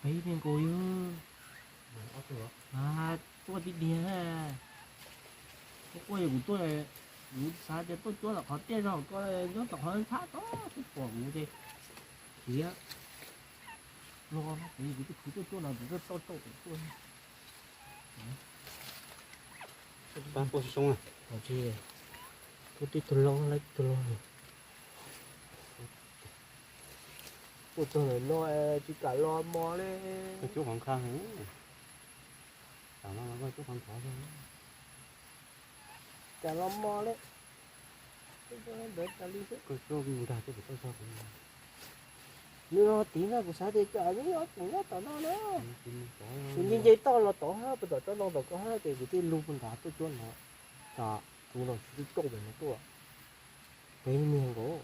Peb niag nkaus yog tuaj tib diag. Tuaj yog kuv tuaj, kuv xav tias tuaj cuab tom qhov tiaj zog ko, nyob tom qhov txhab tod twb pom kuv ces khiav los no, kuv twb khwv tuaj cuab no, kuv twb tau tau kuv tuaj. Pab puaj soob, tuaj tib tug loj lawm tib tug loj. Tuaj txog ntawm no tsis kam los mos li. Koj cuab qhov nqha, tam no los koj cuab qhov nthov, kam los mos li. Ntawd tas li xwb. Koj cuab nkag tuaj pem toj zog. Nws los tid na, kuv xav tias tsam nws ob tug nyob tom no na. Kuv nce nce toj los tod hab, puag tom tsob ntoo tom ko hab ces kuv thiaj lug puag nrad tuaj cuab no. Tsam kuv los tsis tuaj coj pem no tuaj. Peb niag nkaus.